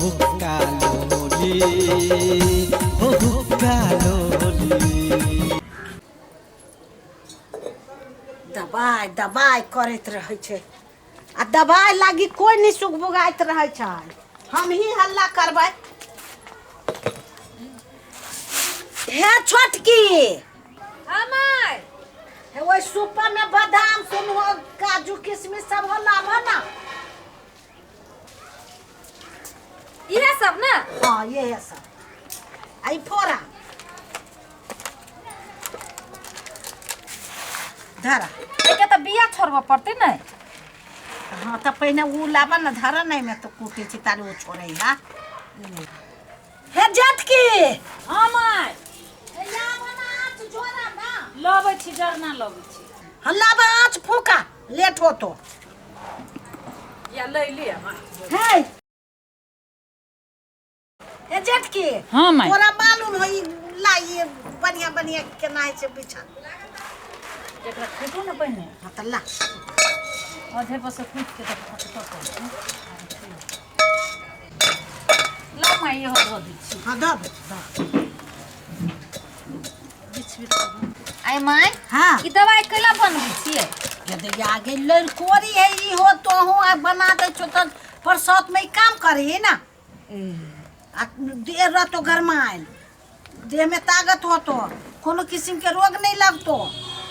हुक्का लोली, हो हुक्का लोली। दबाइ दबाइ करैत रहै छै आ दबाइ लागी कोइ नहि सुगबुगाइत रहै छै, हम ही हल्ला करबै। हे छोटकी। हाँ माय। हे ओहि सूपा में बादाम सुनहो, काजू किशमिश सब हो, लाबह ना। इहे सब ना? हाँ, ये है सब। आई फोड़ा धरा। एके तऽ बिया छोड़बऽ पड़तै ने। हाँ, तऽ पहिने उ लाबऽ ने, धरा नहि में तऽ कूटे छी तारे ओ छोड़ै। हा हे जेठकी। हाँ माय। हे लाबऽ ना, आँच जोड़ा ना। लबै छी, जरना लबै छी। हाँ, लाबऽ, आँच फूका, लेट होतो। या लै लिअ माय। हे हे जेठकी। हाँ माय। तोरा मालूम हो ई ला ई बढ़िया बढ़िया केना होइ छै बिछा? एकरा कूटू ने पहिने। हाँ तऽ ला। अधे पर से कूटि के तऽ फटतऽ। ला माय, इहो धऽ दै छी। हाँ, दऽ दे, दऽ। आइ माय। हाँ। ई दवाई कैला बनबै छियै? यदि आगे लड़कोरी है ई हो तो हूँ आ बना दे छो तो परसौत में ई काम करी ना आ देह रहतो गरमायल, देह में ताकत होतो, कोनो किस्म के रोग नहीं लगतो।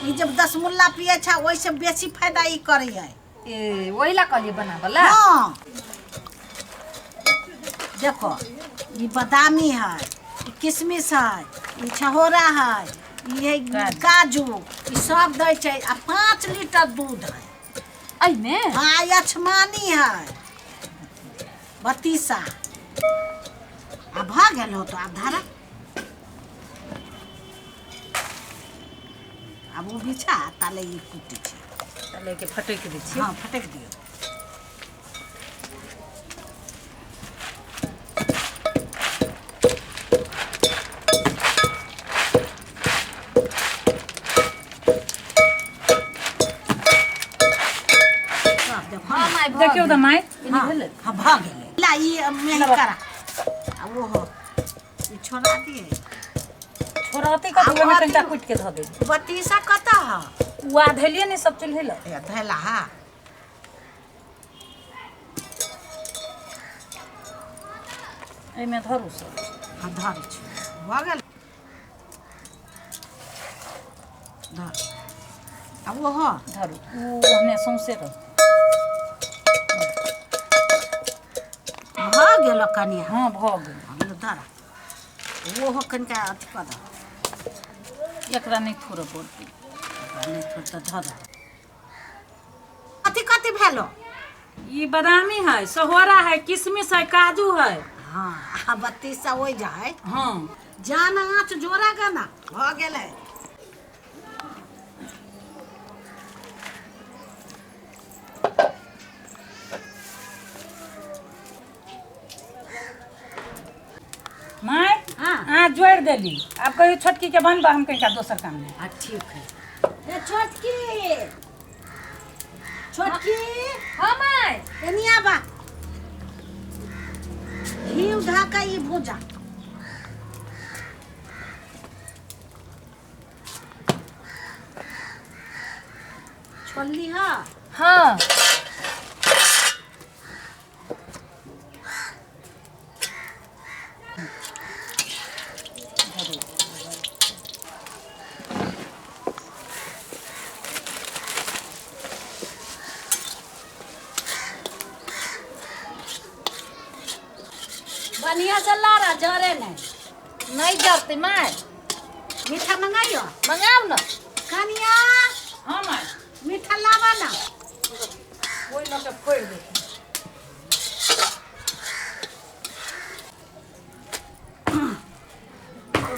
ई जब दसमुल्ला पिए छा ओहिसे बेसी फायदा ई करे है। ए, ओहि ला कहलियै बनाबऽ ला। हाँ, देखो, ई बादामी है, ई किशमिश है, ई छहोरा है, ई है काजू, ई सब दै छै आ 5 लीटर दूध है। एहिमे? हाँ, ई अछमानी है, बत्तीसा। आ भऽ गेल हो तो आब धारा, आब ओ बिछा ताले ई कुटी छै। तऽ लैके फटकि दै छियै। हाँ, फटकि दियौ। सब देखो। हाँ माय, भऽ देखियौ तऽ गेल। माय। हाँ, हाँ, भऽ गेलै। ला ई मेही करा आ ओहो ई छोड़ा दिए। छोड़ौती कथी? ओहिमे आ कनिटा कुटि के धऽ देबै। बत्तीसा कतऽ है? ओ आ धैलियै ने सब चूल्हे लग। ए, धैला। हा, एहिमे धरू सब। हाँ, धर छी, भऽ गेल, धर आ ओहो धरू। ओ ओहने सौंसे रह। भऽ गेल कनिया। हँ, भऽ गेल। हाँ, धर, ओहो कनिका अथी कऽ दऽ। एकरा नहि फोड़ऽ पड़तै। ओकरा नहि थोड़ तऽ धऽ दऽ। कथी कथी भेलो? ई बादामी है, सहोरा है, किशमिश है, काजू है। हाँ, आ बत्तीसा ओहि जाइ। हाँ। जान आँच जोड़ा गा ना, भऽ गेलै। माय। हाँ। अहाँ जोड़ि देली, आब कहियो छोटकी के बनबा, हम कनिका दोसर काम नहि। हाँ, ठीक है। ए छोटकी, छोटकी। हाँ माय। एनी आबा, घी उधा का ई भूजा। छोड़ली। हाँ। हाँ। बढ़िया से लारा, जरे नहीं। नहीं जरतै माय। मीठा मंगाइयो। मंगाउ ने। कनिया। हाँ माय। मीठा लावा ना। ओहि लऽ कऽ फोड़ि दे।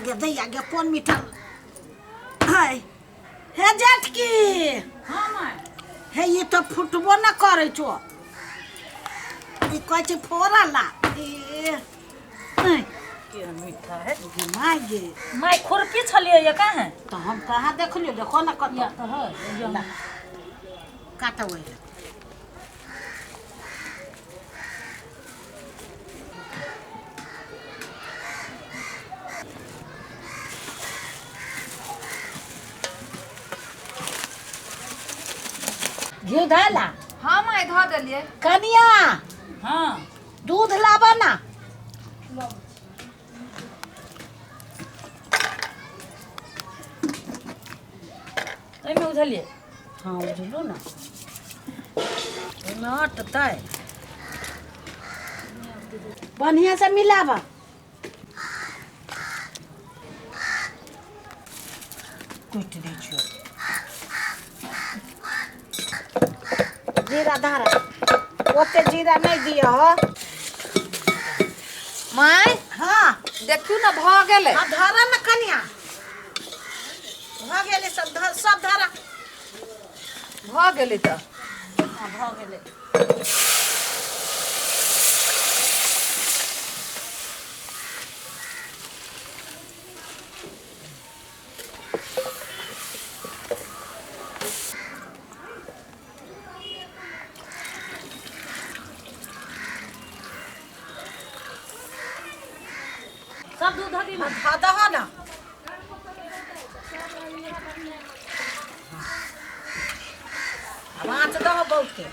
गे दैया गे, कोन मीठा है? हे जेठकी। हाँ माय। हे, ई तऽ फुटबो न करै छौ। ई कहै छै फोड़ा ला। ए, ऐ, केहन मीठा है। गे my गे। माय, खुरपी छलियै ये कहाँ? तऽ हम कहाँ देखलियो? देखो न कतऽ। या तऽ है या। ला, काट ओहि। घी धैला? हाँ माय, धऽ देलियै। कनिया। हाँ। दूध लाबऽ ना। एहिमे उझलियै? हाँ, उझलू ना, ओहिमे अटतै। बढ़िआँ से मिलाबऽ। कुटि दै छियौ। जीरा धारा, ओते जीरा नहि दिअ हो। माय। हाँ। देखियौ ने, भऽ गेलै। हाँ, धरा ने कनिया, भऽ गेलै सब। धर, सब धरा। भऽ गेलै तऽ। हाँ, भऽ गेलै। सब दूध धऽ दी? हाँ, धऽ दहो ने। आब आँच दहो बहुते।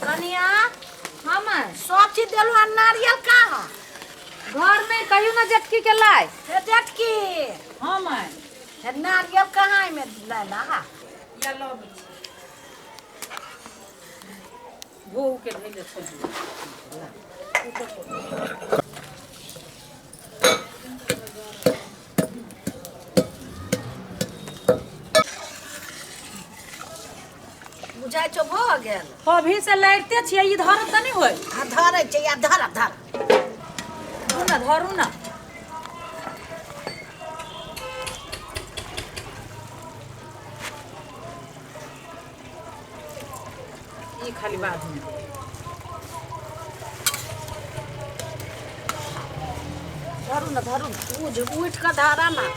कनिया। हाँ माय। सब चीज देलहुँ आ नारियल कहाँ? घर में कहियो ना जेठकी के लाय। हे जेठकी। हाँ माय। हे, नारियल कहाँ एहिमे लैला? या लऽ छी, भोग के धैले छलियै। बुझाइ छौ भऽ गेल। अभी से लड़िते छियै, ई धरब तऽ नहि होय। आ धरै छै, आ धर धर। धरू ना, धरू ना। ई खाली बाद में। धरू ने, धरू ने। उठ उठि कऽ धरा ना।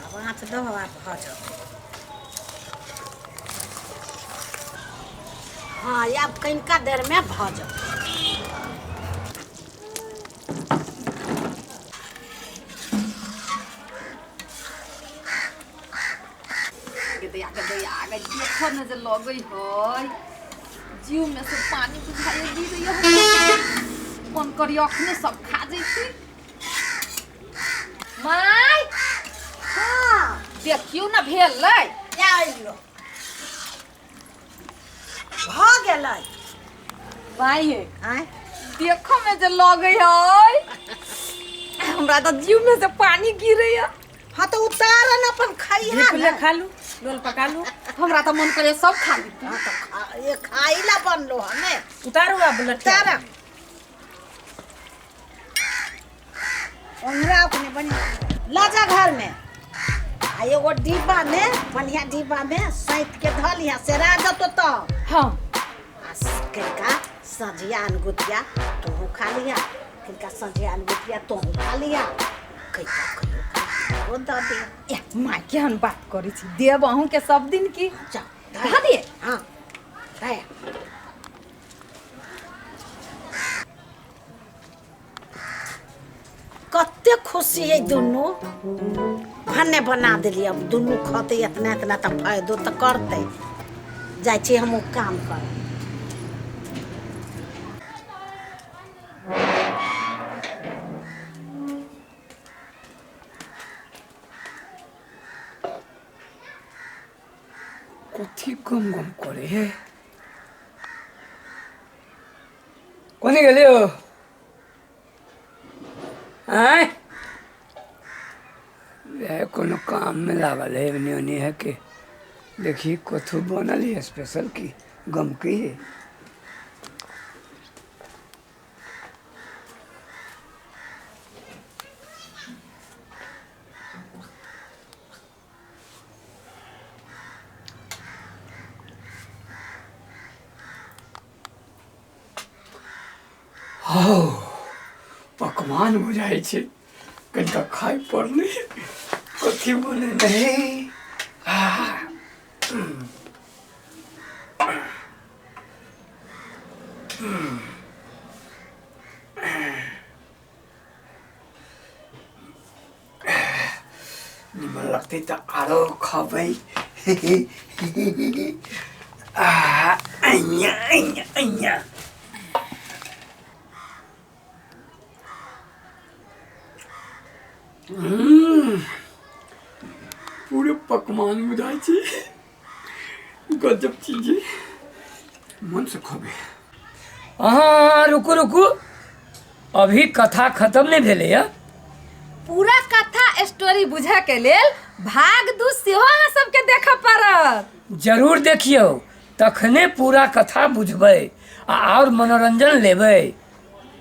आब आँच दहो, आब भऽ जाउ। हाँ, आब कनिका देरमे भऽ जाउ। गे दैया, गे दैया, गे, देखो ने जे लगै है, जीव में से पानी बुझाइए गिरैया। मन करी अखने सब खा जैती। माय। हाँ। देखियौ ने, भेलै? अइलो, भऽ गेलै। माय हे। आँय? देखो में जे लगै है, हमरा तऽ जीव में से पानी गिरैया। हाँ, तऽ उतार न, अपन खैहा। ढेकुले ने खा लू, लोल पका लू। हमरा तऽ मन करे सब खा ली। हाँ, तऽ ये खाइ ला बनलो हमे। उतारू आब लठिया। उतार, ओंगरा अपने बढ़िया लऽ जा घर में, आ एगो डिब्बा में, बढ़िया डिब्बा में सैत के धऽ लिहा, सेरा जतो तब। आ कनिका सझिया अनगुतिया तोहू खा लिहा, कनिका सझिया अनगुतिया तोहू खा लिहा, कहियो कहियो ओ दऽ दे। ए माय, केहन बात करै छी? देब अहूँके सब दिन की। जा। धऽ दिए? हाँ, धऽ। कते खुशी है दुनू। भन्ने बना देलियै, अब दुनू खतै इतना इतना तऽ फायदो तऽ करतै। जाइ छी हम काम करऽ। कथी गम गम करे हे? कोनी गेलियो? आँय, इएह कोनो काम में लागल है, एने ओने है के देखी कथू बनल है स्पेशल की गमकी है। हौ, पकवान बुझाइ छै, कनिका खाय पड़लै। कथी बनेने है? निमन लगतै तऽ आरो खबै। आ अइया अइया अइया। पूरे पकवान बुझाइ छै, गजब चीज है, मन से खबै। अहाँ रुकू रुकू, अभी कथा खत्म नहि भेलैया। पूरा कथा स्टोरी बुझऽ के लेल भाग 2 सेहो अहाँ सबके देखऽ पड़त। जरूर देखियौ, तखने पूरा कथा बुझबै आ आओर मनोरंजन लेबै।